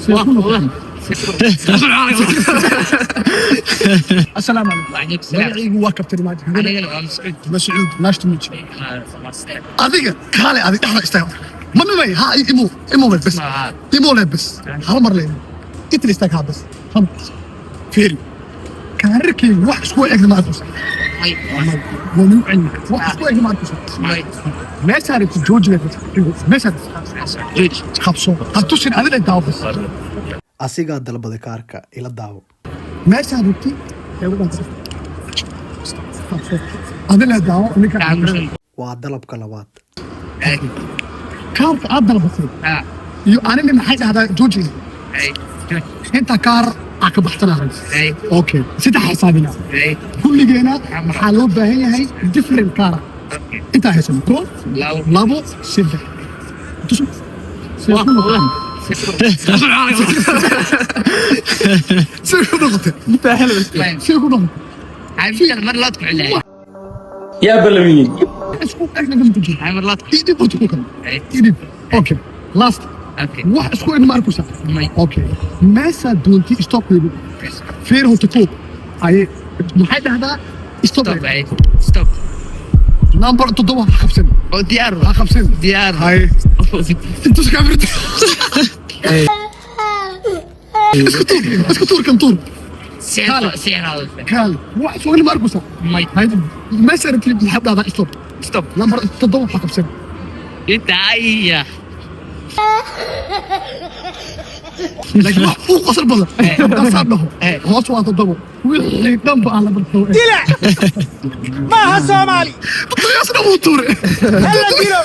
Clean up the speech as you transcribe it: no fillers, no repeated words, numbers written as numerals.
See ku noqotay? Asalaamu calaykum. وعليكم السلام. Magacaygu waa Kabtan Maajid. أنا مسعود. Mascuud, nice to meet you. Adiga kaale, adiga dhexda istaag. Ma mimay ha imo imo le bas, imo le bas, hal mar le inta istaag, ha bas, hal fiiri kaararkayga. Wax isku egna ma arkaysa, waa nagu celina. Wax isku egna ma arkaysa. Meeshaan rabtid jooji, meeshaan qabso, ha tusin, adina daawo bas. Asigaa dalbaday kaarka, ila daawo. Meeshaan rabtid ee u dhanta qabso, adina daawo ninka. Waa dalabka labaad. Kaarka aad dalbatay iyo anina maxay dhahdaa jooji inta kaar aa ka baxsanahay. Okay, saddex xisaabina kulligeena. Maxaa loo baahan yahay? Different kaara intaa haysano: koo, labo, saddex. Tuso. See ku noqotay? See ku noqotay? See ku noqotay? Yaa ballamiyey? Isku egna ma jiro. Idib horta ku kale idib. Okay, last. Wax isku egna ma arkaysa. Okay, meeshaa doonti stop yidhi. Feer horta koob aye maxay dhahdaa stop. Stop. Number 7 ha qabsan. Diyaar. Ha qabsan. Diyaar. Haye, intus kaamirta isku tuur, isku tuur, kan tuur. Kaal, wax isku egna ma arkaysa. Haye, meeshaa rabtid maxay dhahdaa stop. Stop. Number 7 ha qabsan. Inta Laakiin wax uu qosol badan haddaan dhaho hoos waa 7, wixii dhanba aan la barto. Maaha Soomaali. Toddobaasna wuu tuuray. Hala dilo.